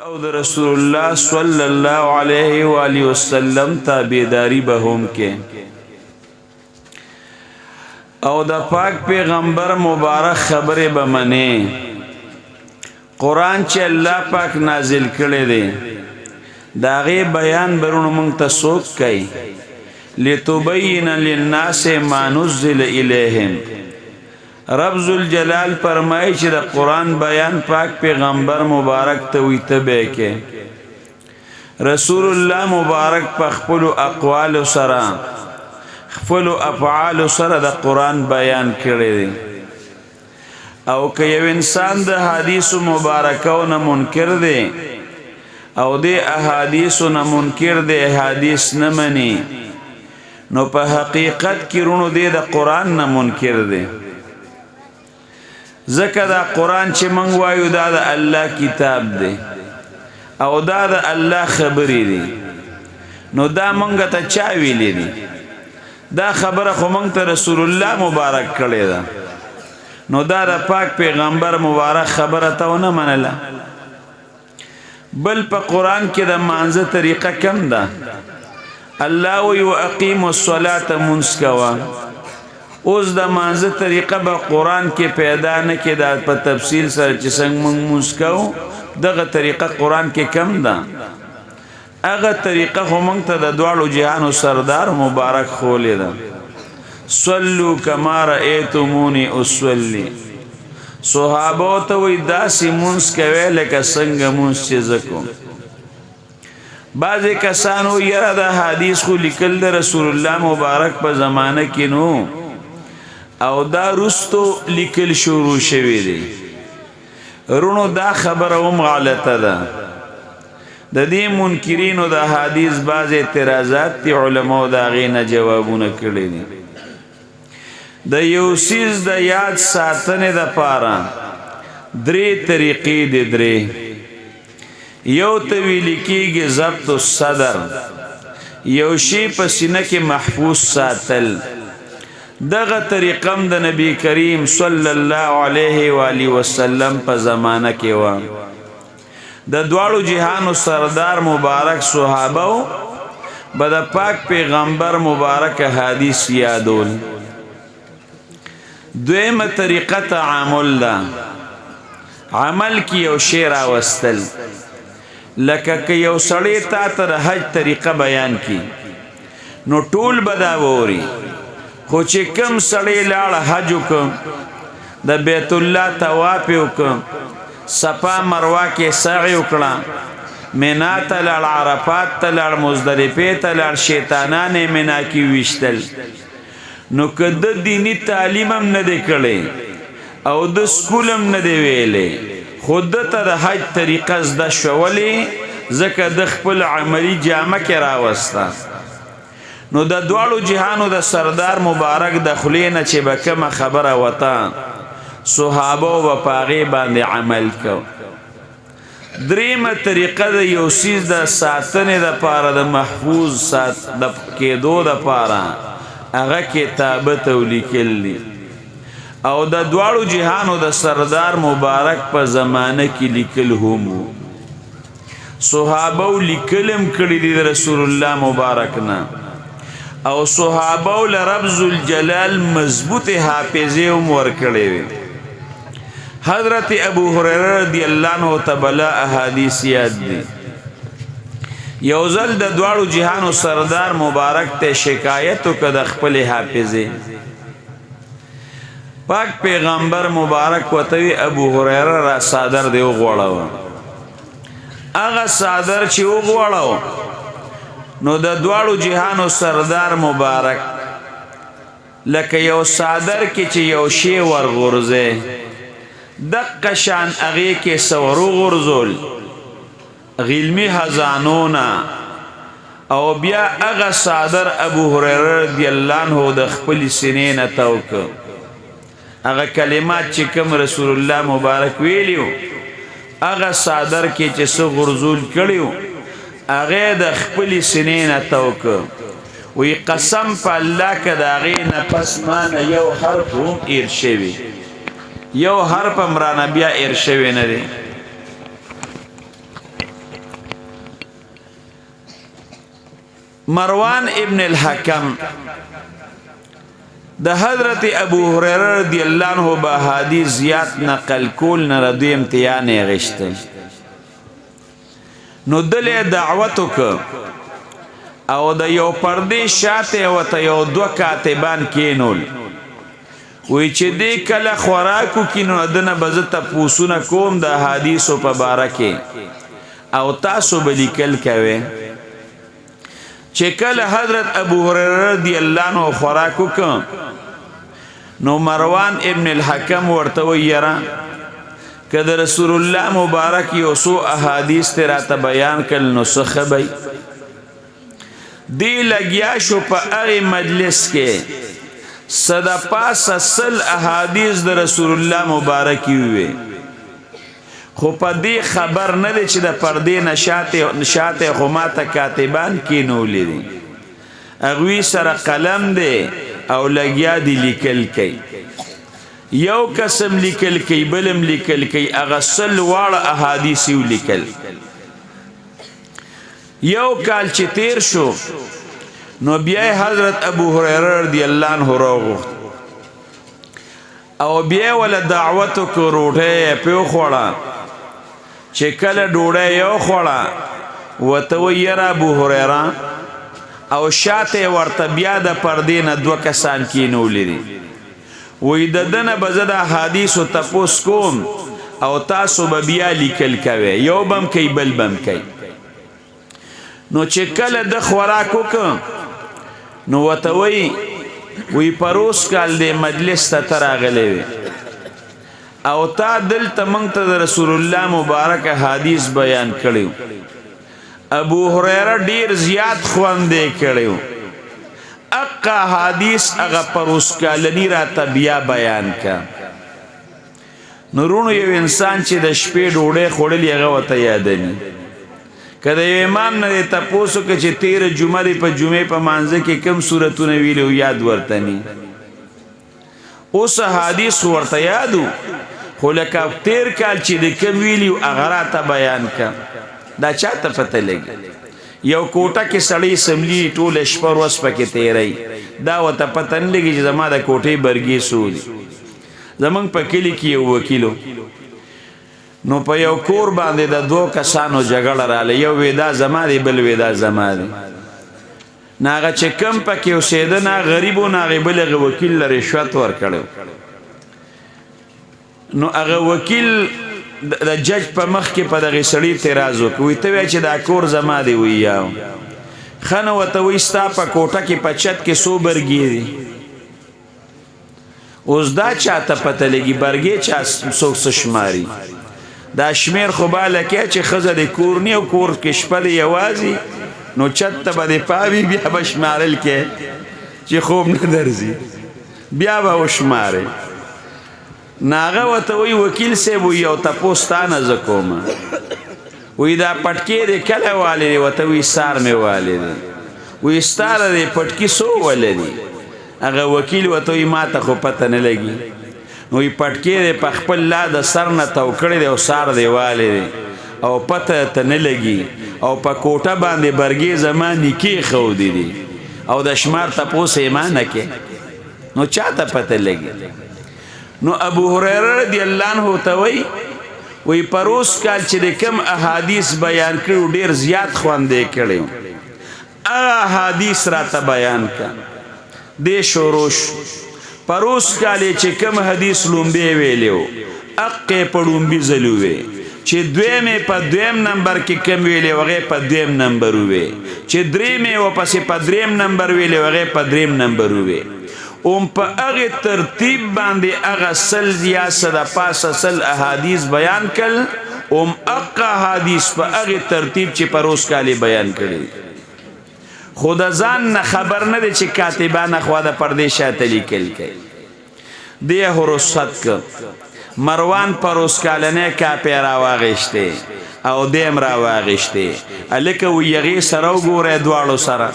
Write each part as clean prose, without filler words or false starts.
او د رسول الله صلی الله علیه و آله وسلم تابعداري به هم کې او د پاک پیغمبر مبارک خبره به منی. قرآن چې الله پاک نازل کړی دی داغه بیان برونو مونږ ته څوک کوي؟ لتبین للناس ما نزل الیہم. رب ذوالجلال فرمایي چې د قرآن بیان پاک پیغمبر مبارک ته وي ته به کې. رسول الله مبارک په خپل اقوال سره خپل افعال سره د قرآن بیان کړی دی. او که یو انسان د حدیث مبارکو نه منکر دی او د احادیث نه منکر دی، حدیث نه مني، نو په حقیقت کې رونو دی د قرآن نه منکر دی. ځکه دا قرآن چې مونږ وایو دا د الله کتاب دی او دا د الله خبرې دي، نو دا مونږ ته چا ویلې دي؟ دا خبره خو مونږ ته رسول الله مبارک کړې ده، نو دا د پاک پیغمبر مبارک خبره ته ونه منله. بل په قرآن کې د مانځه طریقه کم ده. الله وی واقیموا الصلاة مونځ کوه. اوس د مانځه طریقه به قرآن کې پیدا نه کې، دا په تفصیل سره چې څنګه مونږ مونځ کوو دغه طریقه قرآن کې کم ده. هغه طریقه خو مونږ ته د دواړو جهانو سردار مبارک ښوولې ده. صلو کما رأیتمونی اصلي. صحابو ته وی داسې مونځ کوي لکه څنګه مونځ چې زه کوم. بعضې کسانو یره دا حدیث خو لیکل د رسول الله مبارک په زمانه کې نو او دا رستو لیکل شروع شوی دی. رونو دا خبره هم غلطه ده. د دې منکرینو د حدیث بعض اعتراضات دي، علماو د هغې نه جوابونه کړي دي. د یو څیز د یاد ساتنې د پاره درې طریقې دي. درې یو ته ویل کېږي ضبط الصدر، یو شی په سینه کې محفوظ ساتل. دغه طریقه هم د نبی کریم صلی الله علیه و آله وسلم په زمانه کې وه. د دواړو جهانو سردار مبارک صحابه به د پاک پیغمبر مبارک حدیث یادول. دویمه طریقه تعامل ده، عمل کې یو شی راوستل. لکه که یو سړی تا ته د حج طریقه بیان کی نو ټول به دا ووري، خو چې کم سړی لاړ حج وکړ، د بیت الله طواف یې وکړ، صفا مروه کې سعی وکړه، مینا ته لاړ، عرفات ته لاړ، مزدلفې ته لاړ، شیطانان یې مینا کې ویشتل، نو که د دیني تعلیم هم نه دی کړی او د سکول هم نه دی ویلی، خو ده ته د حج طریقه زده شولې، ځکه د خپل عملي جامه کې راوسته. نو د دواړو جهانو د سردار مبارک د خولې نه چې به کومه خبره وته صحابو به په هغې باندې عمل کو. دریمه طریقه د یو څیز د ساتنې دپاره، د محفوظ سات د کېدو دپاره هغه کتابت او لیکل دي. او د دواړو جهانو د سردار مبارک په زمانه کې لیکل هم وو. صحابو لیکلم کړي دي رسول الله مبارک نه، او صحابو له رب ذوالجلال مضبوط حافظې هم ورکړې وي. حضرت ابو هريره رضی الله عنه ته بلا احادیث یاد دي. یو ځل د دواړو جهانو سردار مبارک ته شکایت وکړ د خپلې حافظې. پاک پیغمبر مبارک ورته وی ابو هريره را صادر دی وغوړاوه. هغه صادر چې وغوړاو نو د دواړو جهانو سردار مبارک لکه یو صادر کې چې یو شی ورغورځي دقه شان هغې کې څه وروغورځول غلمی خزانو نه، او بیا هغه صادر ابو هريره رضی الله عنه د خپلې سینې نه تاو کړ. هغه کلمات چې کوم رسول الله مبارک ویلیو هغه صادر کې چې څه غرزول کړیو هغه د خپلې سینې نه تاو کړ. وی قسم په الله که د هغې نه پس ما نه یو حرف هم ایر شوی، یو حرف هم رانه بیا ایر شوی نه دی. مروان ابن الحکم د حضرت ابو هريره رضی الله عنه به حدیث زیات نقل کول نه ردی امتحان غشته. نو دله دعوت وک او د یو پردې شاته وته یو دوه کاتبان کینول، وی چې دې کله خوراکو کې نو دنه بزه تپوسونه کوم د حدیثو په باره کې او تاسو به لیکل کوئ. چې کله حضرت ابو هريره رضی الله عنه خوراک وکړ نو مروان ابن الحکم ورته وی یاره که د رسول الله مبارک یو څو احادیث ته راته بیان کړل نو څه ښه به وي. دی لګیا شو په هغې مجلس کې څه د پاسه 100 احادیث د رسول الله مبارک ووې، خو په دې خبر نه دی چې د پردې نه شاته خو ماته کاتبان کینولي دي، هغوی سره قلم دی او لګیا دی لیکل کوي. یو قسم لیکل کوي، بلم لیکل کوي، هغه 100 واړه احادیث یې ولیکل. یو کال چې تیر شو نو بیا حضرت ابو هريره رضی الله عنه راوغوښت او بیا وله دعوت وکړ، روټۍ یې پرې وخوړه. چې کله ډوډۍ یې وخوړه ورته وایي یاره ابو هريره، او شاته یې ورته بیا د پردې نه دوه کسان کینولي دي. وایي د ده نه به زه د احادیثو تپوس کوم او تاسو به بیا لیکل کوئ، یو به هم کوي بل به هم کوي. نو چې کله د خوراک وکړ نو ورته وایي، وی پروس کال دې مجلس ته ته راغلی وې او تا دلته موږ ته د رسول الله مبارک حدیث بیان کړی. ابو هريره ډیر زیات خوند یې کړی، اقا حدیث هغه پروس کالنی راته بیا بیان کا. نو وروڼو یو انسان چې د شپې ډوډۍ خوړلې هغه ورته یادوي. که د یو امام نه دې تپوس وکړي چې تېره جمعه دې په جمعې په مانځه کې کم سورتونه ویلي وو، یاد ورته نی. اوس حدیث خو ورته یادو، خو لکه تېر کال چې دې کم ویلي وو هغه راته بیان که، دا چاته پته لګي؟ یو کوټه کې سړی سملی ټوله شپه ورځ پکې تېروي، دا ورته پته نه لګي چې زما د کوټې برګې څو دي. زمونږ په کلي کې یو وکیلو، نو په یو کور باندې د دوو کسانو جګړه راغله، یو وی دا زما دی، بل وی دا زما دی. نو هغه چې کم پکې اوسېده نه غریب و، نه هغې بل هغه وکیل له رشوت ورکړی. نو هغه وکیل د جج په مخ کې په دغې سړي اعتراض وکړ، وایي ته وایې چې دا کور زما دی، وایي یاو. ښه نو ورته وایي ستا په کوټه کې په چت کې څو برګې دي؟ اوس دا چاته پته لګي برګې چا څوک څه شماري؟ دا شمیر خو به لکه چې ښځه د کور نی او کور کې شپه دی یوازې، نو چت ته به دې پاوي، بیا به شمارل کې چې خوب نه درځي، بیا به وشمارې. نو هغه ورته وایي وکیل صاحب وایي یو تپوس تا نه زه کوم، وایي دا پټکې دې کله والې دی؟ ورته وایي سار مې والې دی. وایي ستا د دې پټکي څو ولې دي؟ هغه وکیل ورته وایي ما ته خو پته نه لګي. نو وایي پټکې دې په خپل لا د سر نه تاو کړی دی او سار دې والې دی او پته ته نه لګي، او په کوټه باندې برګې زما نیکې ښودې دي او د شمار تپوس یې ما نه کې، نو چاته پته لګي؟ نو ابو هريره رضی الله عنه ته وایي، وایي پروس کال چې د کم احادیث بیان کړو ډیر زیات خوند یې کړی، هغه احادیث راته بیان کړه. دې شروع شو. پروس کال یې چې کم حدیث لومبی ویلی و اقې په لومبي ځل ووی، چې دویم یې په دویم نمبر کې کم ویلی و هغې په دویم نمبر ووی، چې دریم یې ورپسې په دریم نمبر ویلی و هغې په دریم نمبر ووی. اوم په هغې ترتیب باندې هغه 100 یا څه د پاسه 100 احادیث بیان کړل، اوم هغه احادیث په هغې ترتیب چې پروس کال یې بیان کړي. خو د ځان نه خبر نه دی چې کاتبان خوا د پردې شاته لیکل کوي. دی رخصت کړ، مروان پروس کالنۍ کاپی راواغېستې او دیم راواغېستې. هلکه وایي هغې سره وګورئ دواړو سره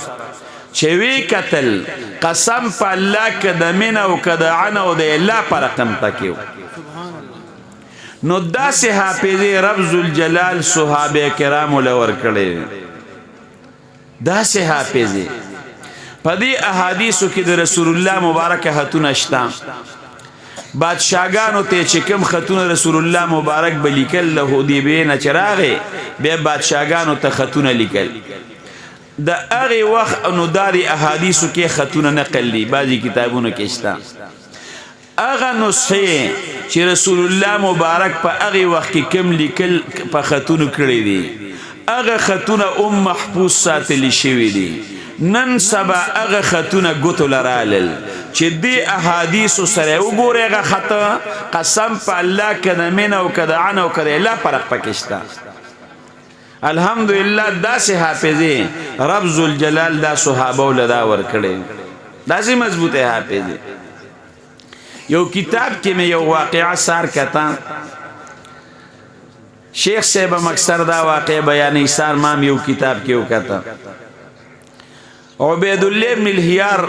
چې وی کتل، قسم په الله که د من او که د عن او د الله په رقم پکې و. نو داسې حافظې رب ذوالجلال صحابه کرامو له ورکړې. داسې حافظې. په دې احادیثو کې د رسول الله مبارک خطونه شته. بادشاهګانو ته چې کوم خطونه رسول الله مبارک به لیکل، له حدیبیې نه چې راغی بیا بادشاهګانو ته خطونه لیکل. د هغې وخت نو دا د احادیثو کې خطونه نقل دي، بعضې کتابونو کې شته. هغه نسخې چې رسول الله مبارک په هغې وخت کې کوم لیکل په خطونو کړي دي، هغه خطونه هم محفوظ ساتلی شوي دي. نن سبا هغه خطونه ګوتو لرالل چې دې احادیثو سره وګورې، هغه خط قسم په الله که د من او که د عن او که د اله فرق پکې شته. الحمدلله داسې حافظې رب ذوالجلال دا صحابه له دا ورکړې، داسې مضبوطه حافظې. یو کتاب کې مې یو واقعه سار کتا، شیخ صاحب اکثر دا واقع بیانې، سار مام یو کتاب کې وکتا. عبید الله بن الهیار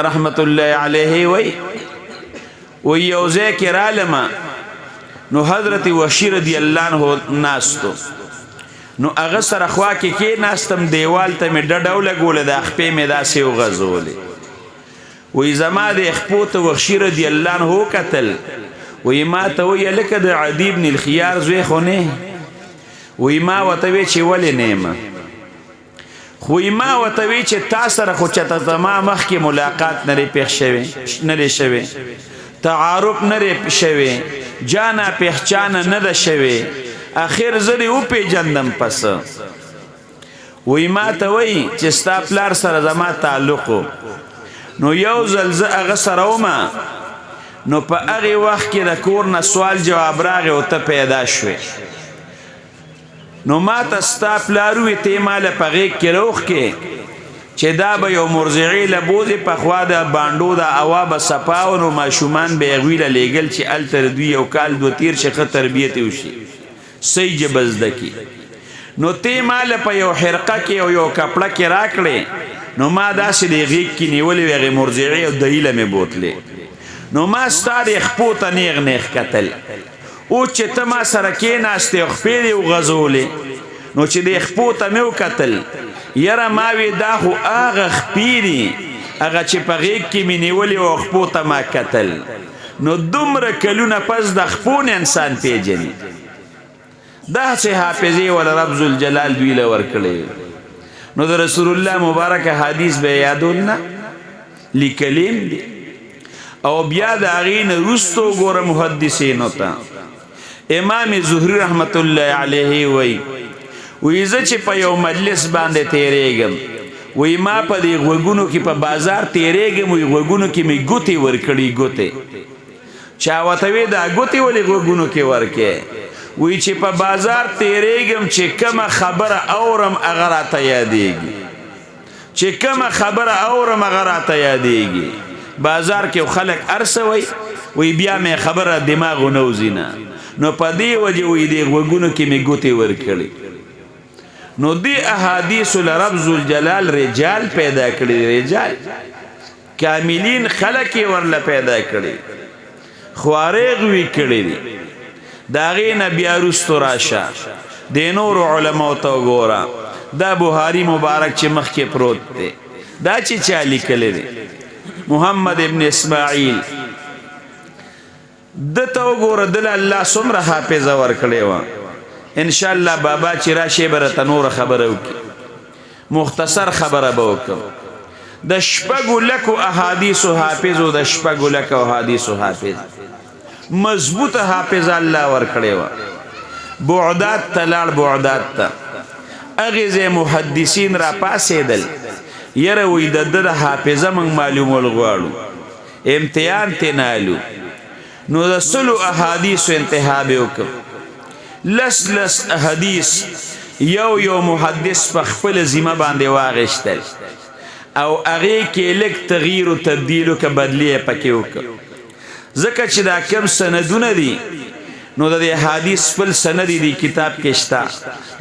رحمت الله علیه وی و یو ځای کې رالمه، نو حضرت وحشی رضی الله عنه ناستو، نو هغه سره خوا کې کې ناستم، دیوال ته مې ډډه ولګوله، د خپې مې داسې وغځولې. وی زما د خپو ته وحشی رضی الله عنه قتل، وی ما ته وی لکه د عدی بن الخيار زوی خو نه. وی ما وته وی چې ولې نه؟ خو ما وته وی چې تا سره خو چته زما مخ کې ملاقات نه پیښ شوی، نه شوی، تعارف نه شوی، جانا پہچان نه ده شوی، اخر زه دې وپېژندم. پس وی ما ته وی چې ستا پلار سره زما تعلق، نو یو ځل زه هغه سره ومه، نو په هغې وخت کې د کور نه سوال جواب راغی او ته پیدا شوې، نو ما ته ستا پلار وی ته ما له په غېږ کې راوښکې چې دا به یو مرضعې له بوځې، پخوا د بانډو د هوا به صفا وه، نو ماشومان به یې هغوی له لېږل چې هلته د دوی یو کال دوه تېر شي، ښه تربیت یې وشي، صحیح ژبه زده کړي. نو ته ما له په یو حرقه کې او یو کپړه کې راکړې، نو ما داسې د غېږ کې نیولې وې هغې مرضعې او دهي له مې بوتلې، نو ما ستا د خپو ته نیغ نیغ کتل. او چې ته ما سره کېناستې او خپې دې وغځولې، نو چې دې خپو ته مې وکتل، یاره ما وی دا خو هغه خپې دي هغه چې په غېږ کې مې نیولې او خپو ته ما کتل. نو دومره کلونه پس د خپو نه انسان پېژني. داسې حافظې ول رب ذوالجلال دوی له ورکړې. نو د رسول الله مبارک حدیث به یادول نه لیکلیم دي. او بیا د هغې نه وروسته وګوره محدثینو ته، امام زهري رحمت الله علیه وی وی زه چې په یو مجلس باندې تیرېږم، وی ما په دې غوږونو کې په بازار تیرېږم، وی غوږونو کې مې ګوتې ورکړي، ګوتې. چا ورته وی دا ګوتې ولې غوږونو کې ورکې؟ وی چې په بازار تیرېږم چې کومه خبره اورم هغه راته یادېږي، چې کومه خبره اورم هغه راته یادېږي. بازار کې خلک ارسه وی، وی بیا مې خبره دماغو نه وځي نه، نو په دې وجه وی دې غوږونو کې مې ګوتې ورکړي. نو دې احادیث له رب ذوالجلال رجال پیدا کړي، رجال کاملین خلک یې ورله پیدا کړي، خوارې غوي کړي دي. د هغې نه بیا وروستو راشه د نورو علماو ته وګوره. دا بخاري مبارک چې مخکې پروت دی، دا چې چا لیکلی دی، محمد ابن اسماعیل، ده ته وګوره، دله الله څومره حافظه ورکړې وه. انشاءالله بابا چې راشي به راته نوره خبره وکړي، مختصر خبره به وکړم. د شپږو لکو احادیثو حافظ او د شپږو لکو احادیثو حافظ، مضبوطه حافظه الله ورکړې وه. بعدات ته لاړ، بعدات ته هغې ځای محدثین را پاڅېدل، یره وی د ده د حافظه موږ معلومول غواړو، امتحان ترې نه الو. نو د 100 احادیثو انتخاب یې وکړ، لس لس احادیث یو یو محدث په خپل ذمه باندې واغشتل او هغې کې لږ تغییر او تبدیل وکړه، بدلې یې پکې وکړه. ځکه چې دا کم سندونه دي، نو د دې حدیث خپل سند دی کتاب کې شته،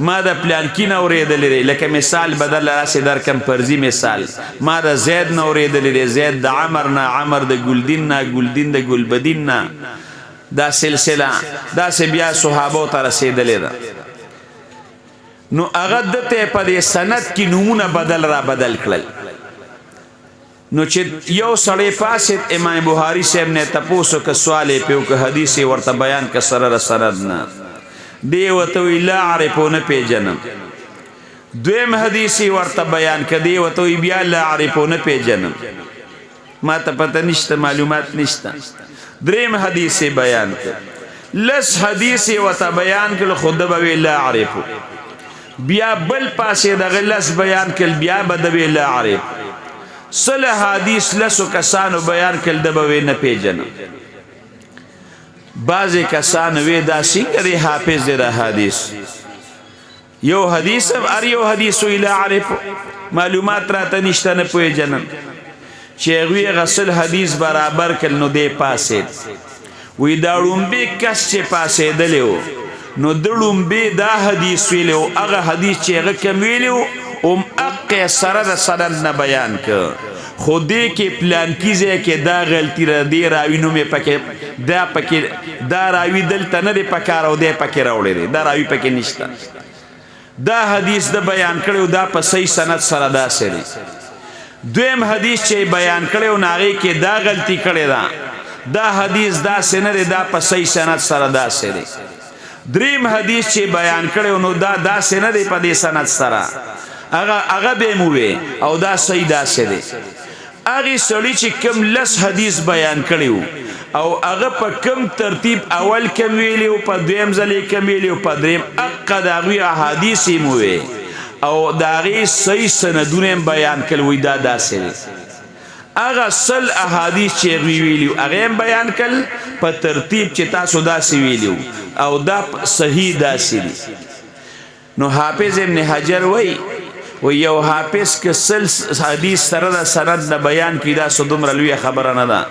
ما د پلانکی نه اورېدلی دی، لکه مثال بدل راسې درکم فرضي مثال، ما د زید نه اورېدلی دی، زید د عمر نه، عمر د ګلدین نه، ګلدین د ګلبدین نه، دا سلسله داسې بیا صحابو ته رسېدلې ده. نو هغه دته په دې سند کې نمونه بدل را بدل کړل. نو چې یو سړی پاسید، امام بخاری صاحب نه تپوسو که سوال پیو که حدیث ورته بیان که سره سند نه دی وته وی لا عرفو، نه پیجنم. دویم حدیث ورته بیان کدی وته وی بیا لا عرفو، نه پیجنم، ما ته پته نشته، معلومات نشته. دریم حدیث بیان کړ، لس حدیث ورته بیان کړ، خود به لا عرفو. بیا بل پاسې دغه لس بیان کړ، بیا به د لا عرف. سل حدیث لسو کسانو بیان کړ، د به نه پیجنم. بعضی کسان وی دا څنګه دی حافظ دی د حدیث؟ یو حدیث ار یو حدیث اله عارف، معلومات راته نشته، نه پوهېږم. چې هغوی غسل حدیث برابر کړ، نو دی پاسید. وی دا ړومبی کس چې پاسېدلی و، نو د ړومبی دا حدیث ویلی و، هغه حدیث چې هغه کم ویلی و، هم اقې سره د سند نه بیان کړ، خو دې کې پلانکي ځای کې دا غلطي را دی، راوي نوم یې پکې دا پکې دا راوي دلته نه دی پکار او دی پکې راوړی دی، دا راوي پکې نشته. دا حدیث د بیان کړو، دا په صحیح سند سره داسې دی. دویم حدیث چې بیان کړو، ناغې کې دا غلطي کړې ده، دا حدیث دا نه دی، دا په صحیح سند سره داسې دی. دریم حدیث چې بیان کړو، نو دا داسې نه دی، په دې سند سره هغه هغه به مو وي او دا صحیح داسې دی. هغه سړی چې کم لس حدیث بیان کړیو او هغه په کم ترتیب، اول کم ویلی او په دویم ځلې کم ویلی او په دریم، اقا د هغوی احادیث یې مو وی او د هغې صحیح سندونه یې بیان کړل، وایي دا داسې دی. هغه سل احادیث چې هغوی ویلي، هغه یې بیان کړل په ترتیب چې تاسو داسې ویلي او دا صحیح داسې دي. نو حافظ ابن حجر وایي و یو حافظ که سل حدیث سره د سند نه بیان کی، دا دومره لویه خبره نه ده،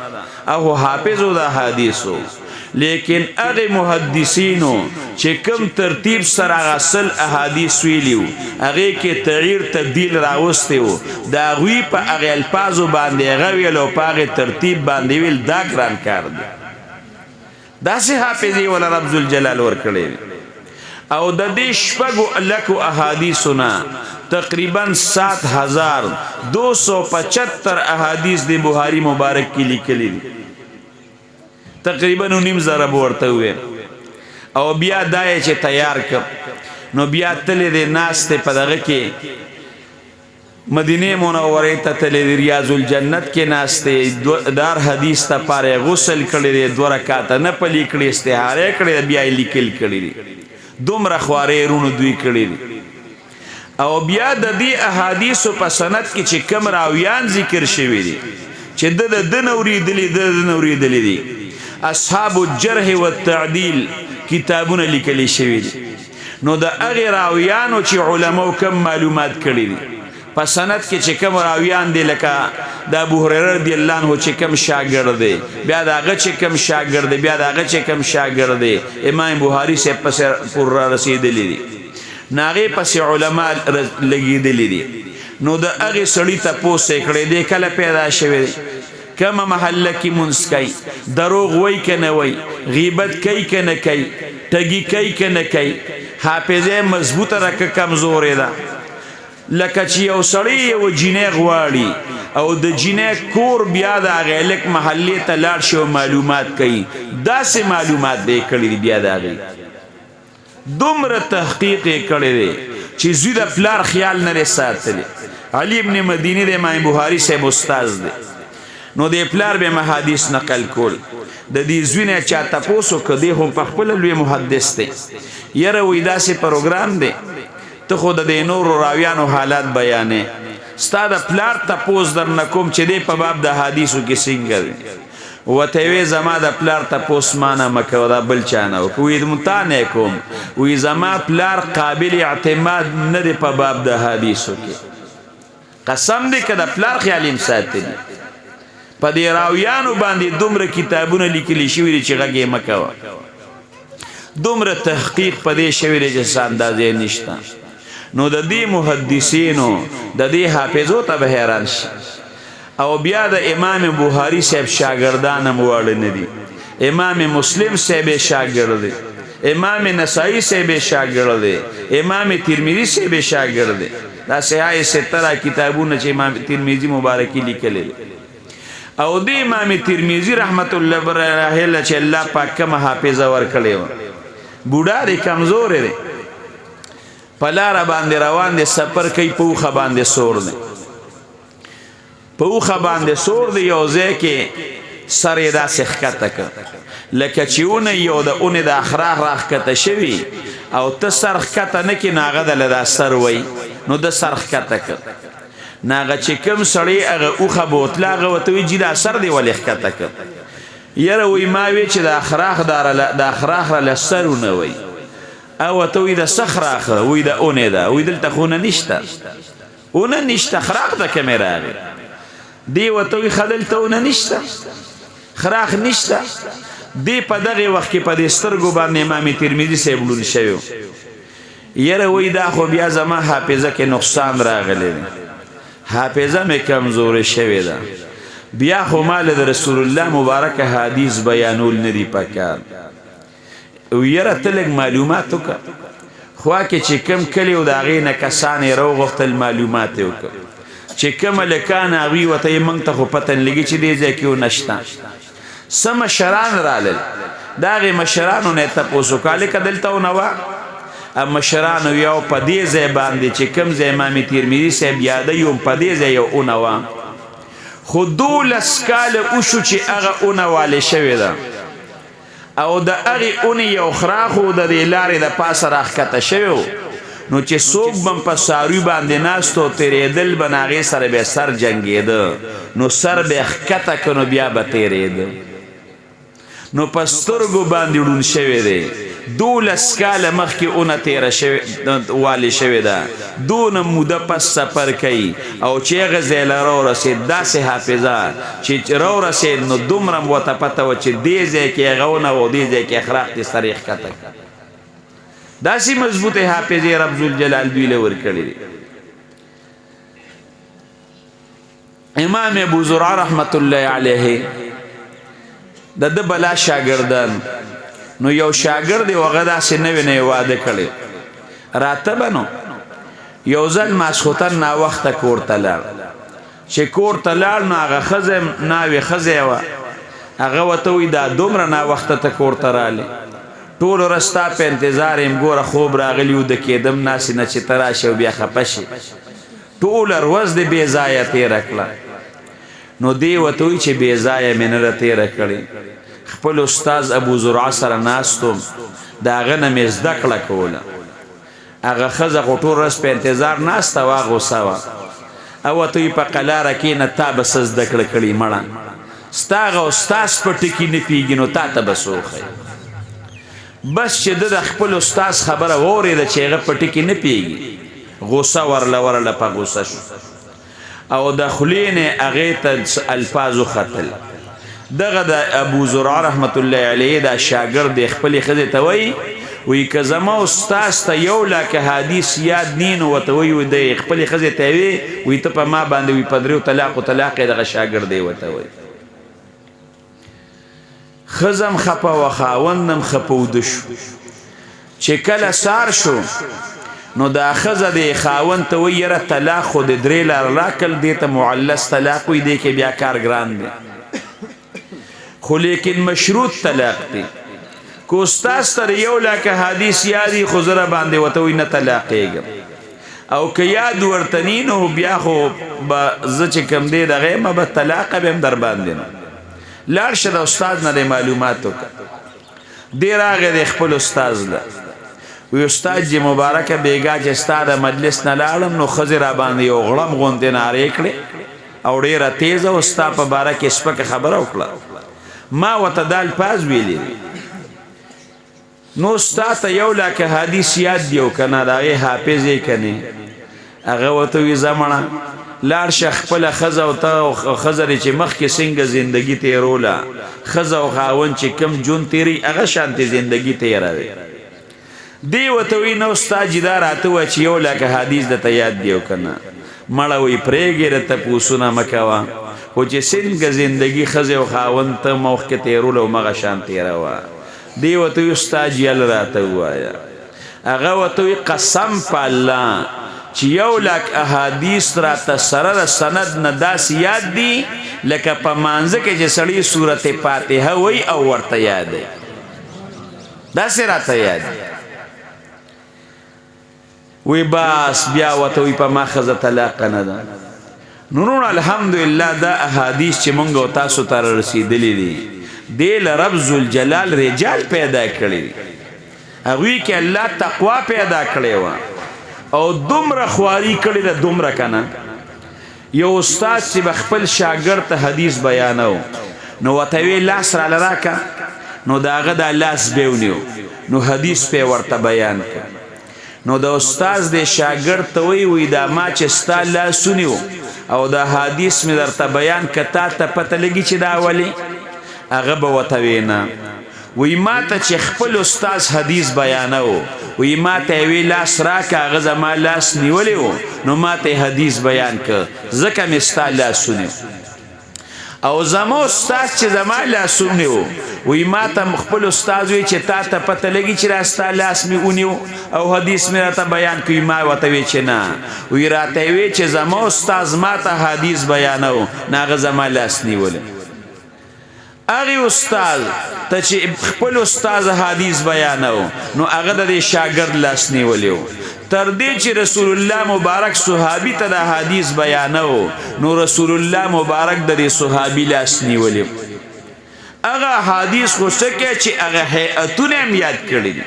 او حافظ او د حدیثو. لیکن هغه محدثینو چې کم ترتیب سره غسل احادیث ویلیو، هغه کې تغییر تبدیل راوستی وو، دا غوی په هغه الفاظو باندې هغه ویل او په هغه ترتیب باندې ویل، دا ګران کار دی. داسې حافظې ولا رب ذوالجلال ورکړی. او د دې شپږو لکو احادیثو نه تقریبا 7275 احادیث د بخاری مبارک کې لیکلي دي، تقریبا نیم زره به ورته وویم. او بیا دا یې چې تیار کړ، نو بیا تللی دی ناست په دغه کې، مدینه منوره ته تللی دی، ریاض الجنت کې ناست دی، دار حدیث ته پاره غسل کړی دی، دوه رکعاته نه پلی کړی، استعاره کړی، بیا یې لیکل کړی دی. دومره خوارې رونو دوی کړی دي. او بیا د دې احادیثو په سند کې چې کم راویان ذکر شوي دي چې د د نه اورېدلي، د د نه اورېدلي دي، اصحاب الجرح والتعدیل کتابونه لیکل شوي دي. نو د هغې راویانو چې علماو کم معلومات کړي دي په سند کې چې کم راویان دي، لکه د ابو هريره رضی الله عنه چې کم شاګرد دی، بیا د هغه چې کم شاګرد دی، بیا د هغه چې کم شاګرد دی، امام بخاری صاحب پسې پور رسېدلی دي، ناغې پسې علما لګېدلي دي. نو د هغې سړي تپوس یې کړی دی، کله پیدا شوی دی، کومه محله کې مونځ کوي، دروغ وایي که نه وایي، غیبت کوي که نه کوي، ټګي کوي که نه کوي، حافظه مضبوطه ده که کمزورې ده. لکه چې یو سړی یو جینۍ غواړي او د جینۍ کور بیا د هغې هلک محلې ته لاړ شي او معلومات کوي، داسې معلومات به یې کړي دي. بیا د هغې دومره تحقیق یې کړی دی چې زوی د پلار خیال نه دی ساتلی. علی ابن مدینی د امام بخاری صاحب استاد دی، نو د پلار به محادیث نقل کول، د دې زوی نه چا تپوس وکړ، دی هم په خپله لوی محدث دی، یاره وایي داسې پروګرام دی، ته خو د دې نورو راویانو حالات بیانې، ستا د پلار تپوس در نه کوم چې دی په باب د حدیثو کې څنګه دی. ورته وی زما د پلار تپوس ما نه مه کوه، دا بل چا نه وکړه. وایي تا نه کوم، وایي زما پلار قابل اعتماد نه دی په باب د حدیثو کې. قسم دی که د پلار خیال یې ساتلی. په دې راویانو باندې دومره کتابونه لیکل شوي دي چې غږ یې مه کوه، دومره تحقیق په دې شوی دی چې څه اندازې نشته. نو د دې محدثینو د دې حافظو ته به حیران شي. او بیا د امام بخاری صاحب شاګردان هم واړه نه دي، امام مسلم صاحب شاګرد دی، امام نسائی صاحب شاګرد دی، امام ترمذی صاحب شاګرد دی۔ دا صحاح سته کتابونه چې امام ترمذی مبارکی لیکلي۔ او دی امام ترمذی رحمت الله علیه چې الله پاک کوم حافظه ورکړی و، بوډا دی، کمزور دی، په لاره باندې روان دی، سفر کوي، په اوښه باندې سور دی، په اوښه باندې سور دی۔ یو ځای کې سر یې داسې ښکته کړ لکه چې ونه یو د اونې د اخراخ راښکته شوي او ته سر ښکته نه کړې، نو هغه دله دا سر وایي، نو د سر ښکته کړ۔ نو هغه چې کوم سړی هغه اوښه بوتله، هغه ورته وایي جي دا سر دې ولې ښکته کړ؟ یاره وایي ما وی چې د اخراخ د اخراخ راله سر ونه وایي۔ او ورته وایي د څه خراخ؟ وایي د اونې ده۔ وایي دلته خو ونه نشته، ونه نشته، خراخ د کومې راغی؟ دی ورته وایي ښه دلته ونه نشته، خراخ نشته۔ دی په دغه وخت کې په دې سترګو باندې امام ترمذي صاحب ړوند شوی۔ یاره وایي دا خو بیا زما حافظه کې نقصان راغلی دی، حافظه مې کمزورې شوې ده، بیا خو ما له د رسول الله مبارک حدیث بیانول نه دي پکار۔ یاره ته لږ معلومات وکړه۔ خوا کې چې کم کلی و د هغې نه کسان یې راوغوښتل، معلومات یې وکړه چې کوم هلکان هغوی ورته یې موږ ته خو پته نه لګي چې دې ځای کې ونشته۔ څه مشران رالل، د هغې مشرانو نه یې تپوس وکړ، هلکه دلته ونه وه؟ مشرانو یو په دې ځای باندې چې کوم ځای امام ترمذي صاحب یادوي هم په دې ځای یو ونه وه، خو 12 کاله وشو چې هغه ونه والې شوې ده او د هغې اونې یو خراخ و د دې لارې د پاسه راښکته شوی و، نو چې څوک به په څاروي باندې ناست او تېرېدل به، نو هغې سره به سر جنګېده، نو سر به یې ښکته کړ، نو بیا به تېرېده۔ نو په سترګو باندې ړوند شوی دی، 12 کاله مخکې اونه تېره شوې والې شوې ده، دونه موده پس سفر کوي او چې هغه ځای له راورسېد، داسې حافظه چې راورسېد نو دومره هم ورته پته وه چې دې ځای کې هغه ونه وه او دې ځای کې اخراق دې سر یې ښکته کړ۔ داسې مضبوطې حافظې رب ذوالجلال دوی له ورکړې دي۔ امام ابو زرعه رحمت الله علیه د ده بلا شاګردان، نو یو شاګرد یې هغه داسې نوې نوې واده کړی راته به، نو یو ځل ماسخوتن ناوخته کور ته لاړ۔ چې کور ته لاړ نو هغه ښځه ناوې ښځه وه، هغه ورته وایي دا دومره ناوخته ته کور ته رالې، ټول ورځ ستا په انتظار یم، ګوره خوب راغلی وده کېدم ناسې نه چې ته راشې او بیا خفه شې، ټوله ورځ دې بې ځایه تېره کړه۔ نو دی ورته وایي چې بې ځایه مې نه ده تېره کړې، خپل استاد ابو زرعه سره ناست وم، د هغه نه مې زده کړه کوله۔ هغه ښځه خو ټول ورځ په انتظار ناسته وه، غوسه وه، او ورته وایي په قلاره کښېنه، تا به څه زده کړه کړي مړه، ستا هغه استاد په ټکي نه پوهېږي نو تا ته به څه وښایي۔ بس چې ده د خپل استاد خبره واورېده چې هغه په ټکي نه پوهېږي، غوسه ورله ورله په غوسه شو او د خولې نه هغې ته الفاظ وختل۔ دغه د ابو زرعه رحمت الله علیه دا شاګرد دی خپلې ښځې ته وایي، وایي که زما استاد ته یو لک حدیث یاد نی نو ورته وایي، وایي دی خپلې ښځې ته وایي، وایي ته په ما باندې وایي په دریو طلاقو طلاق یې دغه شاګرد دی ورته وایي۔ ښځه هم خپه وه، خاوند هم خپه وده شو۔ چې کله سار شو نو دا ښځه دې خاوند ته وایي یاره طلاق خو دې درې لاره راکړل، دې ته معلص طلاق وایي، دې کې بیا کار ګران دی، خو لیکن مشروط طلاق دی۔ که استاد سره یو لک حدیث یادي خو زه راباندې ورته وایي نه طلاقېږم، او که یاد ورته نی نو بیا خو به زه چې کوم دی دغه یم به طلاق به هم در باندې نو لاړ شه د استاد نه دې معلومات وکړه۔ دی راغی دی خپل استاد له، وی استاد جي مبارکه بیګا چې ستا د مجلس نه لاړم نو ښځې راباندې یو غړم غوندې نارې کړې او ډېره تېزه او ستا په باره کې سپکه خبره وکړه، ما ورته دا الفاظ ویلي دي، نو ستا ته یو لک حدیث یاد دی او که نه د هغې حافظ یې که نه؟ هغه ورته ووایي ځه مړه لاړ شه خپله ښځه او ته او ښځه دې چې مخکې څنګه زندګي تېروله، ښځه او خاوند چې کوم ژوند تېروي هغه شانتې زندګي تېروي۔ دی ورته وایي نه استاد جي دا راته ووایه چې یو لک حدیث درته یاد دی او که نه؟ مړه وایي پرېږدې د تپوسونه مه کوه، خو چې څنګه زندګي ښځې او خاوند ته مخکې تېروله هماغه شان تېروه۔ دی ورته وی استاد جی ال راته ووايه. هغه ورته وی قسم په الله چې یو لاک احادیث راته سره د سند نه داسې یاد دي لکه په مانځه کې چې سړی سورت فاتحه وای او ورته یاد دی، داسې راته یاد دی. وی بس بیا وته وی په ما ښځه طلاقه نه ده. نورونه الحمدلله دا احادیث چې مونږ او تاسو ته رسیدلې دي، دې له رب ذوالجلال رجال پیدا کړي دي، هغوی کې الله تقوا پیدا کړې وه او دومره خواري کړې ده، دومره کنه. یو استاد چې به خپل شاګرد ته حدیث بیانو نو ورته وی لاس راله راکه، نو د هغه دا لاس به ونیو نو حدیث پې ورته بیان کړ. نو د استاد د شاګرد ته وی وی دا ما چې ستا لاس ونیو او دا حدیث مې درته بیان که تا ته پته لګي چې دا ولې؟ هغه به ورته وینا وی ما ته چې خپل استاد حدیث بیانو وی ما ته وی لاس راکه، هغه زما لاس نیولی و نو ما ته حدیث بیان که ځکه مې ستا لاس ونیو. او زما استاد چې زما لاس ونیو وی ما ته خپل استاد وی چې تا ته پته لګي چې را ستا لاس مې ونیو او حدیث مې راته بیان کوي، ما ورته وی چې نه، وی راته وی چې زما استاد ما ته حدیث بیانو نو هغه زما لاس نیولی. هغې استاد ته چې خپل استاد حدیث بیانو نو هغه د دې شاګرد لاس نیولی و، تر دې چې رسول الله مبارک صحابي ته د حدیث بیانو نو رسول الله مبارک د دې صحابي لاس نیولی و. هغه حدیث خو څه کې چې هغه هیئتونه هم یاد کړي دي.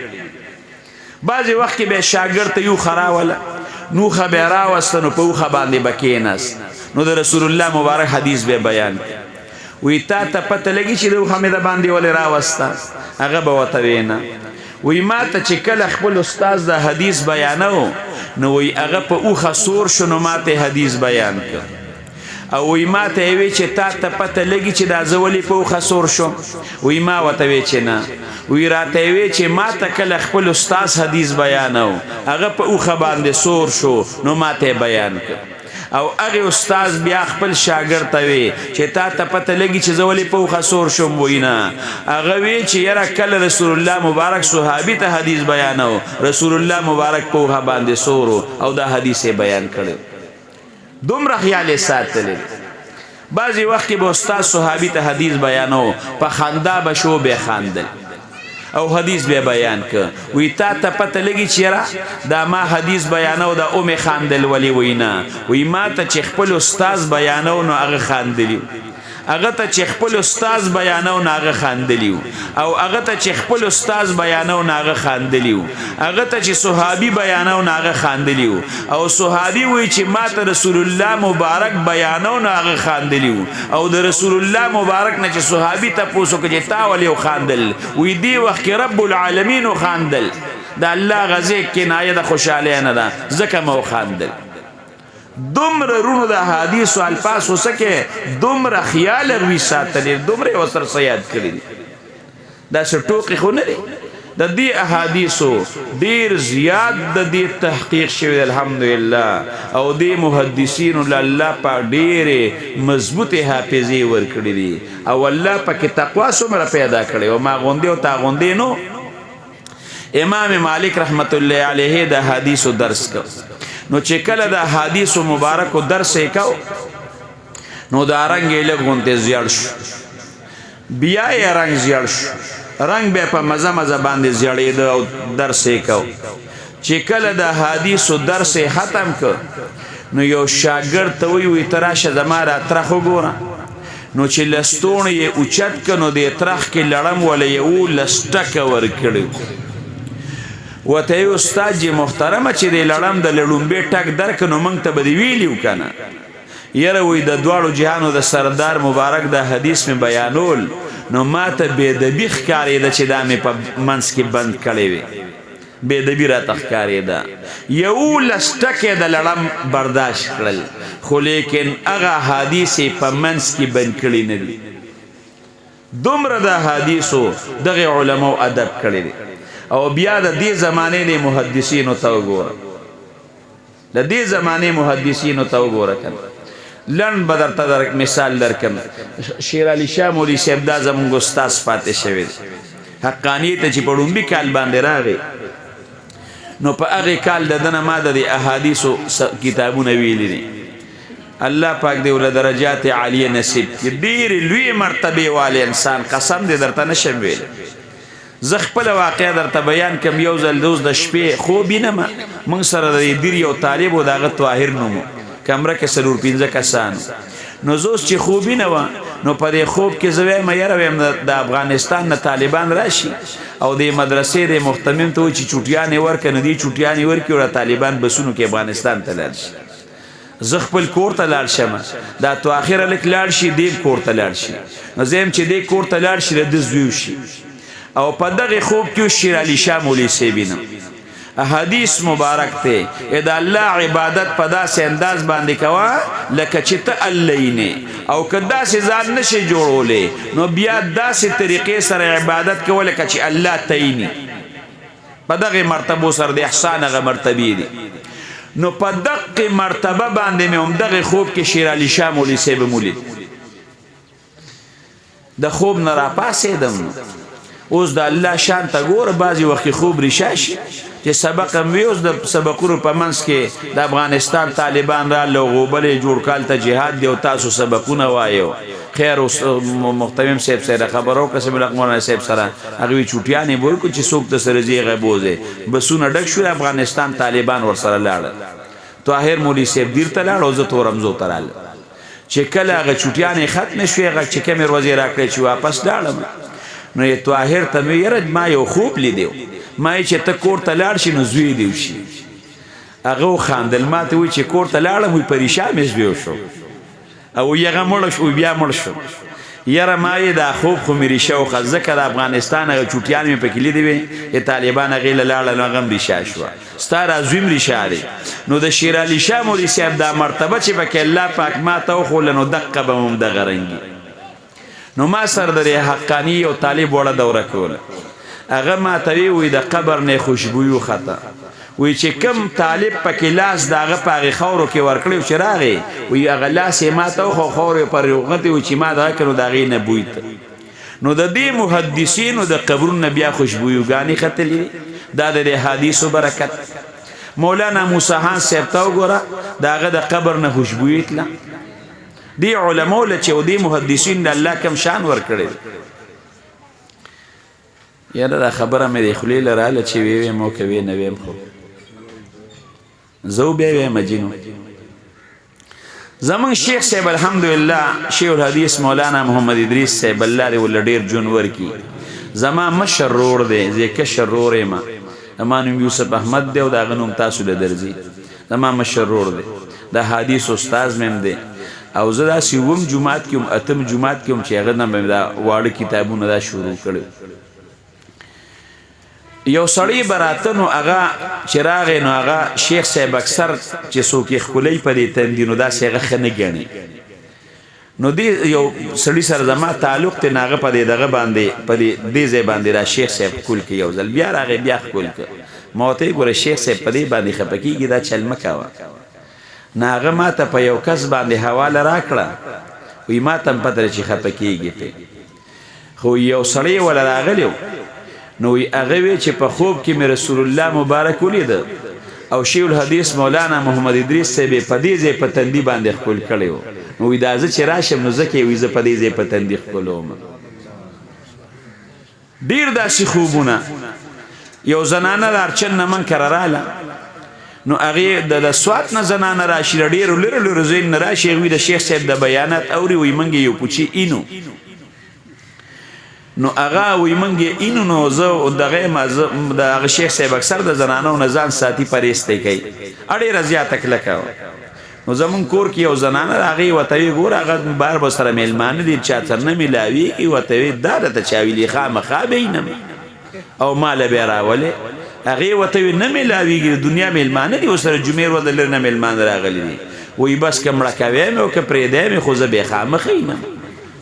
بعضې وخت کې به شاګرد ته یو ښه راوله، نوښه به یې راوسته نو په اوښه باندې به کښېناست نو د رسول الله مبارک حدیث به بیان کړ. وی تا ته پته لګي چې د اوښه مې د باندې ولې راوسته؟ هغه به ورته وینا وی ما ته چې کله خپل استاد د حدیث بیانو نو وی هغه په اوښه سور شو نو ما ته حدیث بیان کړ. او وی ما ته یې وی چې تا ته پته لګي چې دا زه ولې په اوښه سور شوم؟ وی ما ورته وی چې نه. وی راته یې وی چې ما ته کله خپل استاد حدیث بیانو هغه په اوښه باندې سور شو نو ما ته یې بیان کړ. او هغه استاد بیا خپل شاګرد ته وی چې تا ته پته لګي چې زه ولې په اوښه سور شوم؟ وی نه. هغه وی چې یاره کله رسول الله مبارک صحابي ته حدیث بیانو رسول الله مبارک په اوښه باندې سور او دا حدیث یې بیان کړی. دومره خیال یې ساتلی. بعضې وخت کې به استاد صحابي ته حدیث بیانو په خندا به شو به خاندل او حدیث به بیان که. وی تا ته پته لګي چې یاره دا ما حدیث بیانو دا اومې خاندل ولې؟ وی نه. وی ما ته چې خپل استاد بیانو نو هغه خاندلی، هغه ته چې خپل استاد بیانو نو هغه خاندلی، او هغه ته چې خپل استاد بیانو نو هغه خاندلی، هغه ته چې صحابي بیانو نو هغه خاندلی، او صحابي وی چې ما ته رسول الله مبارک بیانو نو هغه خاندلی، او د رسول الله مبارک نه چې صحابي ته پوسو کې چې تا ولې وخاندل؟ وی دی وخت کې رب العالمین وخاندل، د الله غزې کنایه د خوشحالۍ نه ده ځکه ما وخاندل. دومره رونو د حدیث او الفاظ وسکه دومره خیال وی ساتلې، دومره وسر سیاد کړی دي. دا څه ټوقې خو نه دي. د دې احادیثو ډیر زیات د دې تحقیق شوی الحمدلله، او دې محدثینو له الله پاک ډېرې مضبوطې حافظې ورکړي دي، او الله پکې تقوا څومره پیدا کړې. او ما غوندې او تا غوندې نو امام مالک رحمت الله علیه د حدیثو درس کو، نو چې کله د حدیثو مبارکو درس یې کو نو دا رنګ یې لږ غوندې زیړ شو، بیا یې رنګ زیړ شو، رنګ بیا په مزه مزه باندې زیړېده او درس یې کو. چې کله د حدیثو درس یې ختم کړ نو یو شاګرد ته وی وی ته راشه زما را ترخ وګوره. نو چې لستوڼی یې اوچت کړ نو دې ترخ کې لړم وله 11 ټکه ورکړی. ورته یې استاد جي محترمه چې دې لړم د لړومبې ټک درک نو موږ ته به دې ویلي و که نه؟ یره وی د دواړو جهانو د سردار مبارک د حدیث مې بیانول نو ما ته بېدبي ښکارېده چې دا مې په منځ کې بند کړی وي، بېدبي راته ښکارېده. 11 ټکی د لړم برداشت کړل، خو لیکن هغه حدیث یې په منځ کې بند کړي نه دي. دومره د حدیثو دغه علماو ادب کړی دی. او بیا د دې زمانې د محدثینو ته وګوره، د دې زمانې محدثینو ته وګوره کنه. لنډ به درته مثال درکم. شیر علي شاه مولوي صاحب دا زموږ استاد پاتې شوی دی، حقانی ته چې په ړومبي کال باندې راغی، نو په هغه کال د دنه ما د احادیثو کتابونه ویلي دي. الله پاک دې ول درجات عالیه نصیب کړي. ډېر لوی مرتبه والے انسان، قسم دې درته نشم ویل. زه خپل واقعه درته بیان کم. یو ځل دوز د شپې خوب نه ما مونږ سره د دیر یو طالب او داغه طاهر نومو، کمره کې څلور پنځه کسان. نو زه اوس چې خوب نه وه، نو په دې خوب کې زه وایم یاره وایم د افغانستان نه طالبان راشي او د مدرسې د مهتمم ته چې چوټیانې ورکړي، نو دې چوټیانې ورکړي او طالبان بسونو کې افغانستان ته لاړ شي. زه خپل کور ته لاړ شم، دا تو اخر لک لاړ شي، دې کور ته لاړ شي. نو زه هم چې دې کور ته لاړ شي، د زوی شي. او په دغه خوب کې شیر علی شاه مولوی صاحب نه حدیث مبارک ته، اې د الله عبادت په داسې انداز باندې کوا لکه چې ته الله نه، او که داسې ځان نشي جوړولې نو بیا داسې طریقې سره عبادت کوه لکه چې الله تعینی. په دغه مرتبو سره د احسان هغه مرتبې دي. نو په دغه مرتبه باندې مې هم دغه خوب کې شیر علی شاه مولوی صاحب مولید. د خوب نه را پاسېدم. اوس د الله شان ته ګوره، بعضې وخت کې خوب ریشا شي چې سبق هم وي. اوس د سبقونو په منځ کې د افغانستان طالبان راغله او غوبلې جوړ کال ته جهاد دی او تاسو سبقونه وایو. خیر، اوس مختمم صاحب سره خبرو کړه، سم مولانا صاحب سره، هغوی چوټیانې به ورکړو چې څوک د سره ځي هغه بوځي. بسونه ډک شول، افغانستان طالبان ورسره لاړل. طاهر مولوي صاحب دیر ته لاړ او زه تورمزو ته راغلم. چې کله هغه چوټیانې ختمې شوې، هغه چې کومې ورځې راکړې چې واپس لاړم، نو یې طاهر ته مې یاره ما یو خوب لیدی، ما یې چې ته کور ته لاړ شي نو زوی دی وشي. هغه وخاندل، ما ته وایي چې کور ته لاړم، وایي پریشا مې زوی شو او هغه مړ شو، بیا مړ شو. یاره ما یې دا خوب خو مې ریشه وخه، ځکه د افغانستان هغه چوټیان مې پکې لیدې وې چې طالبان هغې له لاړل، نو هغه هم ریشه شوه، ستا را زوی هم ریشه دی. نو د شیر علي شاه مولوي صاحب دا مرتبه چې پکې الله پاک ما ته وښوله، نو دقه به هم دغه رنګي. نو ما سره د حقاني یو طالب وړه دوره کوله، هغه ما ته وی وی د قبر نه خوشبویي وخته، وی چې کم طالب پکې لاس د هغه په هغې خاورو کې ورکړی چې راغی، وی هغه لاس یې ما ته وښو، خاورې پر وغتې و چې ما دغه کړو د هغې نه بوی ته. نو د دې محدثینو د قبرونو نه بیا خوشبویوګانې ختلې دي. دا د دې حدیثو برکت. مولانا موسی خان صاحب ته وګوره، د هغه د قبر نه خوشبویي تله. دی علماء له چې او دی محدثین د الله کم شان ورکړي. یاره دا خبره مې د خولې له راله چې وی ویم او که وی نه ویم، خو زه بیا ویم جینو. زمونږ شیخ صاحب الحمدلله، شیخ الحدیث مولانا محمد ادریس صاحب، الله دې ول ډیر جون ورکي، زما مشر رور دی، زه کشر رور یم. زما نوم یوسف احمد دی او د هغه نوم تاسو له درځي. زما مشر رور دی، د حدیث استاد مې هم دی. او زه داسې اووم جومات کې وم، اتم جومات کې وم چې هغه نه مې دا واړه کتابونه دا شروع کړي. یو سړی به راته، نو هغه چې راغی، نو هغه شیخ صاحب اکثر چې څوک یې ښکلی په دې تندي، نو داسې هغه ښه نه ګڼي. نو دې یو سړي سره زما تعلق دی، نو هغه په دې دغه باندې په دې دې ځای باندې را شیخ صاحب ښکل کړي. یو ځل بیا راغی، بیا ښکل کړ. ما ورته ویل ګوره شیخ صاحب په دې باندې خفه کېږي، دا چل مه کوه. نو هغه ما ته په یو کس باندې حواله راکړه، وایي ما ته هم پته ده چې خفه کېږي پې، خو یو سړی وله راغلی و، نو وی هغه وی چې په خوب کې مې رسول الله مبارک ولید او شیخ الحدیث مولانا محمد ادریس صاحب په دې ځای په تندي باندې ښکل کړی و. نو وی دا زه چې راشم نو ځکه وی زه په دې ځای په تندي ښکلوم. ډیر داسې خوبونه. یو زنانه د ارچن نه من کره راله، نو هغې د سوات نه زنانه راشي، د ډېرو لرو لرو ځایونو نه راشي، هغوی د شیخ صاحب د بیانات اوري، وایي موږ یو کوچي اینو. نو هغه وایي موږ یې اینو، نو زه دغه یم، زه د هغه شیخ صاحب اکثر د زنانو نه ځان ساتي، پرهېز دی کوي، ډېره زیاته کلکه وه. نو زمونږ کور کې یو زنانه راغی، ورته ویې ګوره هغه بار به سره مېلمانه دي، چا سره نه میلاویږي. ورته ویې دا درته چا ویلي؟ خامخا به یې او ماله بیا راولې. هغې ورته ویې نه میلاویږي، د دنیا مېلمانه دي، ورسره جمعې ورځ لرې نه مېلمانه راغلي دي. وایي بس که مړه کوې مې او که پرېږدی مې، خو زه بې خامخا یم.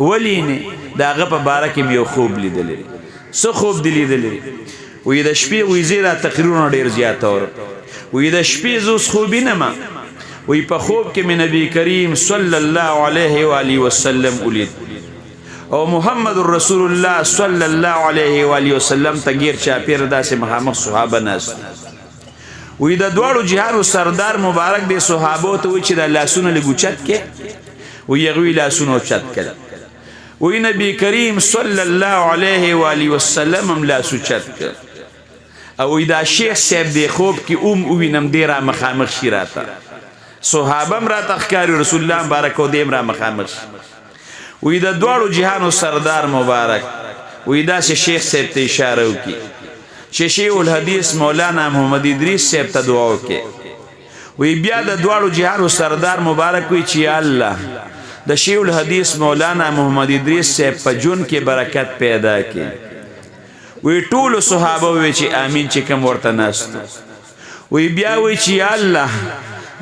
ولې نه؟ د هغه په باره کې مې یو خوب لیدلی دی. څه خوب دې لیدلی دی؟ وایي د شپې، وایي زه دا تقریرونه ډېر زیات اورم، وایي د شپې زه اوس خوب نه ما، وایي په خوب کې مې نبی کریم صلی الله علیه و آله وسلم ولید. او محمد رسول الله صلی الله علیه و آله وسلم ته غیر چاپیر داسې مخامخ صحابه ناست. وی د دواړو جهانو سردار مبارک دی صحابو ته وی چې د لاسونه لګوچت کې، وی هغوی لاسونه اوچت کړل. وی نبی کریم صلی الله علیه و آله وسلم هم لاس اوچت کړ. او وی دا شیخ صاحب دی خوب کې ووینم دی را مخامخ شي راته، صحابه هم راته ښکاري، رسول الله مبارک او دی هم را مخامخ شي. وی د دواړو جهانو سردار مبارک وی داسې شیخ صاحب ته اشاره وکړي چې شیخ الحدیث مولانا محمد ادریس صاحب ته دعا وکړي. وی بیا د دواړو جهانو سردار مبارک وی چې یا الله د شیخ الحدیث مولانا محمد ادریس صاحب په جون کې برکت پیدا کړي. وی ټول صحابه وی چې امین چې کوم ورته ناست. وی بیا وی چې یا الله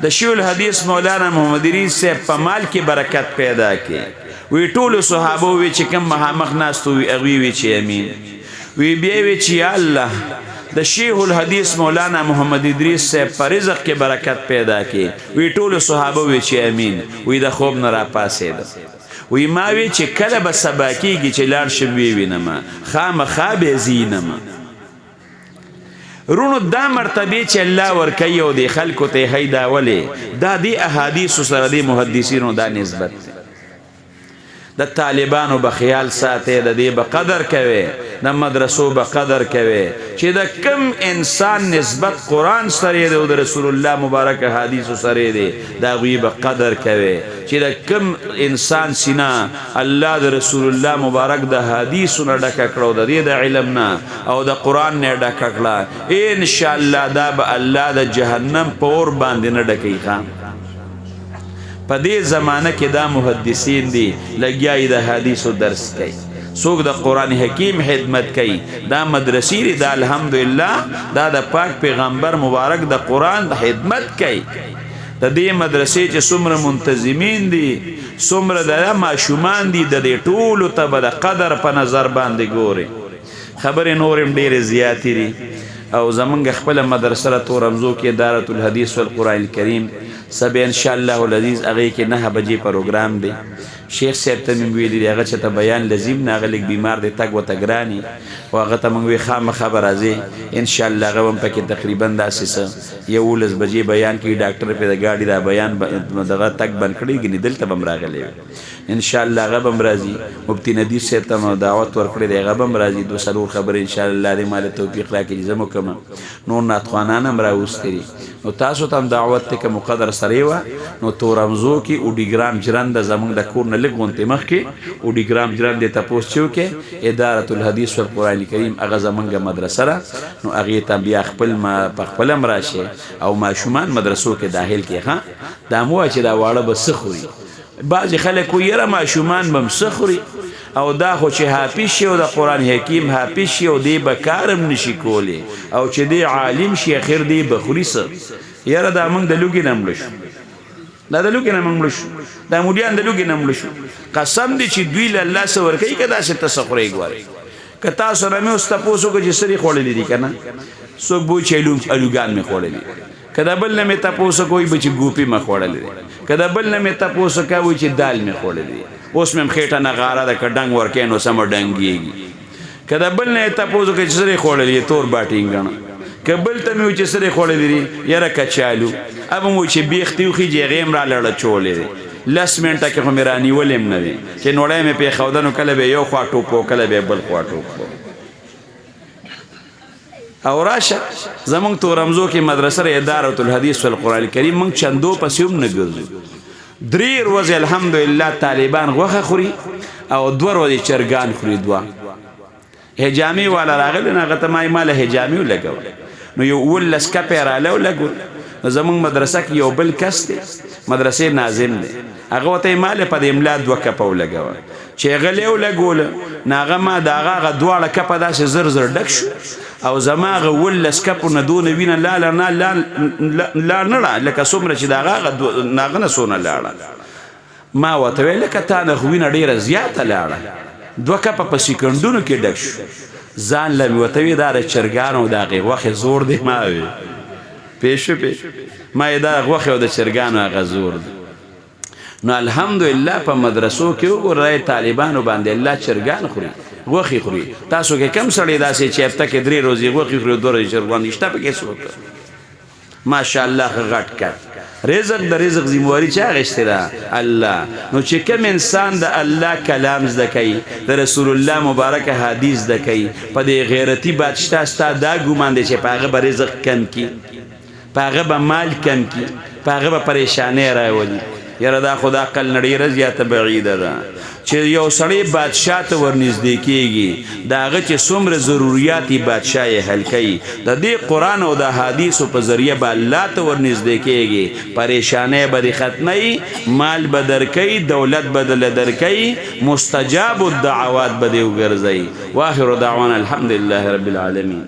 د شیخ الحدیث مولانا محمد ادریس صاحب په مال کې برکت پیدا کړي. وی ټول صحابه وی چې کوم مخامخ ناست وی هغوی وی چې امین. وی بیا وی چې یا الله د شیخ الحدیث مولانا محمد ادریس صاحب په رزق کې برکت پیدا کړي. وی ټول صحابه وی چې امین. وی د خوب نه را پاسېده. وی ما وی چې کله به سبا کېږي چې لاړ شم وی وینم، خامخا به زینم. رونو دا مرتبه چې الله ورکوي او د خلکو ته هی دا ولې دا دی احادیث سره دی محدثینو دا نسبت دی. د طالبانو به خیال ساتي، د دې به قدر کوي، د مدرسو به قدر کوي چې د کم انسان نسبت قرآن سره دی او د رسول الله مبارک حدیث سره دی، دا غوی به قدر کوي چې د کم انسان سینا الله د رسول الله مبارک د حدیث نه ډکه کړو، د دې د علم نه او د قرآن نه ډکه کړه، ان شاء الله دا به الله د جهنم په اور باندې نه ډکوي. ښه په دې زمانه کې دا محدثین دي لګیای د حدیثو درس کوي، څوک د قرآن حکیم خدمت کوي، دا مدرسې دي، دا الحمدلله دا د پاک پیغمبر مبارک د قرآن د خدمت کوي. د دې مدرسې چې څومره منتظمین دي، څومره د ماشومان دي، د دې ټولو ته به د قدر په نظر باندې ګوري. خبرې نورې هم ډېرې زیاتې دي. او زمونږ خپله مدرسه را تورمزو کې دارة الحدیث والقرآن الکریم سبا ان شاء الله العزیز هغې کې 9 بجې پروګرام دی. شیخ صاحب ته مې ویلي دی هغه چې ته بیان لزیم نه، هغه لږ بیمار دی، تګ ورته ګران وي، خو هغه ته مونږ وی خامخا به راځې ان شاء الله. هغه به هم پکې تقریبا داسې څه 11 بجې بیان کوي. ډاکټر پرې د ګاډي دا بیان دغه تګ بند کړی، ګنې دلته به هم راغلی وي ان شاء الله. هغه به هم راځي. مفتي ندیم صاحب ته مو دعوت ورکړی دی، هغه به هم راځي. دوه څلور خبرې ان شاء الله دې ماله توفیق راکړي چې زه مو کوم. نور نعتخوانان هم راوستي دي، نو تاسو ته هم دعوت دی که مو قدر سره وه. نو تورمزو کې اوډیګرام جرند زمونږ د کور نه لږ غونتې مخکې اوډیګرام جرند دی، تپوس چې وکړې ادارة الحدیث والقرآن الکریم هغه زمونږ مدرسه ده. نو هغې ته بیا خپل په خپل هم راشي او ماشومان مدرسو کې داخل کړي. ښه دا مو وایه چې دا واړه به څه خوري؟ بعضې خلک وایي یاره ماشومان به هم څه خوري، او دا خو چې حافظ شي او د قرآن حکیم حافظ شي او دی به کار هم نشي کولی، او چې دی عالم شي اخر دی به خوري څه؟ یاره دا موږ د لوږې نه مړه شو، دا د لوږې نه موږ مړه شو، دا مولیان د لوږې نه مړه شو. قسم دی چې دوی له الله څه ورکوي که داسې ته څه خورې ګورې. که تاسو نه مې اوس تپوس وکړو چې څه دې خوړلي دي که نه، څوک به وایي چې الوګان مې خوړلي، که د بل نه مې تپوس وکړو وایي به چې ګوپي مې خوړلې دي، که د بل نه مې تپوس وکړو وایي چې دال مې خوړلې دي. اوس مې هم خېټه نغاره ده، که ډنګ ورکوې نو سمه ډنګېږي. که د بل نه یې تپوس وکړو چې څه دې خوړلي دي، تور باټینګڼه. که بل ته مې وایي چې څه دې خوړلي دي، یاره کچالو. اب مو چې بیخ تې وخیژي هغې هم راله چولې دی. 10 منټه کې خو مې رانیولې هم نه وي چې نوړی مې پرېښوده، نو کله به یو خوا ټوپ و، کله به بل خوا ټوپ و. او راشه زمونږ تورمزو کې مدرسه را ادارة الحدیث والقرآن الکریم، مونږ چندو پسې هم نه ګرځو. 3 ورځې الحمدلله طالبان غوښه خوري او 2 ورځې چرګان خوري. دوه هجامې والا راغلی، نو هغه ته ما یې ماله هجامې ولګوه، نو یو 17 کپه یې راله ولګول. نو زمونږ مدرسه کې یو بل کس دی، مدرسې ناظم دی، هغه ورته یې ماله په دې املا 2 کپه ولګوه. چې هغه لی ولګوله، نو هغه ما د هغه هغه دواړه کپه داسې زر زر ډک شو، او زما هغه 17 کپو نه دونه وینه لاله نه لا نه ړه، لکه څومره چې د هغه هغه هغه نه څونه لاړه. ما ورته ویل لکه تا نه خو وینه ډېره زیاته لاړه، 2 کپه په سیکنډونو کې ډک شو. ځان له مې ورته ویل دا د چرګانو د هغې غوښې زور دی. ما وی پېښ شو، پېښ ما یې دا غوښې او د چرګانو هغه زور دی. نو الحمدلله په مدرسو کې وګورئ، طالبانو باندې الله چرګان خوري، غوښې خوري. تاسو کې کم سړی داسې چې هفته کې 3 ورځې غوښې خوري، 2 ورځې چرګان شته پکې څوک؟ ماشاءالله غټ کړ. رزق د رزق ذمہواری چا غشته ده؟ الله. نو چې کوم انسان د الله کلام زده کوي، د رسول الله مبارک حدیث زده کوي، په دې غیرتی بادشاه ستا دا ګمان دی چې په هغه به رزق کم کی، په هغه به مال کم کی، په هغه به پریشانې راولي. یاره دا خو د عقل نه ډېره زیاته بعیده ده چې یو سړی بادشاه ته ورنږدې کېږي، د هغه چې څومره ضروریات یې بادشاه یې حل کوي، د دې قرآن او د حدیثو په ذریعه به الله ته ورنږدې کېږي، پریشانۍ به دې ختموي، مال به درکوي، دولت به دله درکوي، مستجاب الدعوات به دې وګرځوي. واخر دعوانا الحمدلله رب العالمین.